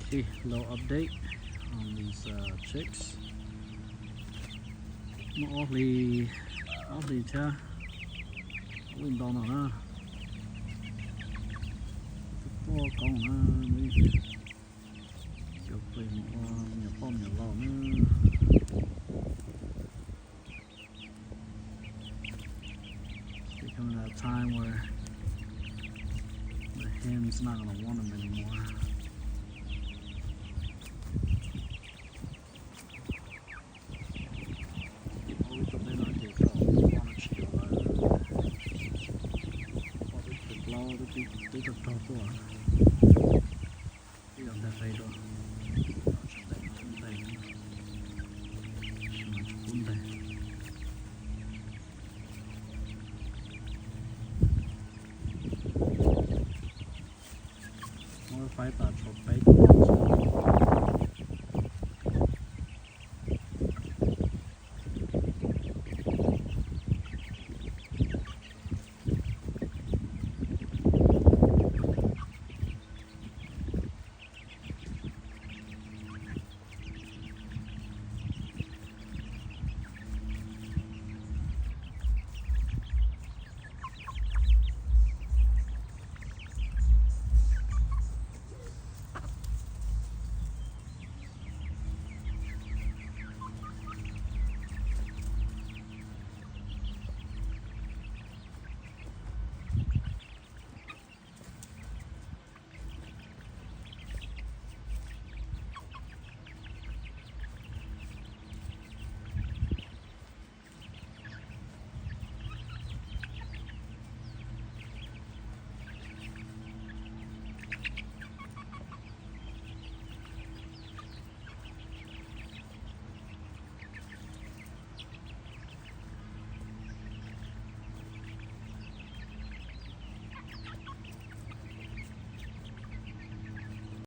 Okay, little update on these uh, chicks. Muaj ob hlis, ob hlis thiab, ua ntau no na. Tuaj koob na, cov plis mus ua me nyuam poj me nyuam laus na. It's becoming that time where the hen's not gonna want them anymore. Ob peb tug peb no ces kom poj no tsis yuav lawm. Ob peb tug plaub twb rog rog tuaj. Ib yam ntag qe dua, tsis nteg, nteg, tsis mas tsis pub nteg. Muab faib tas tshuav peb tug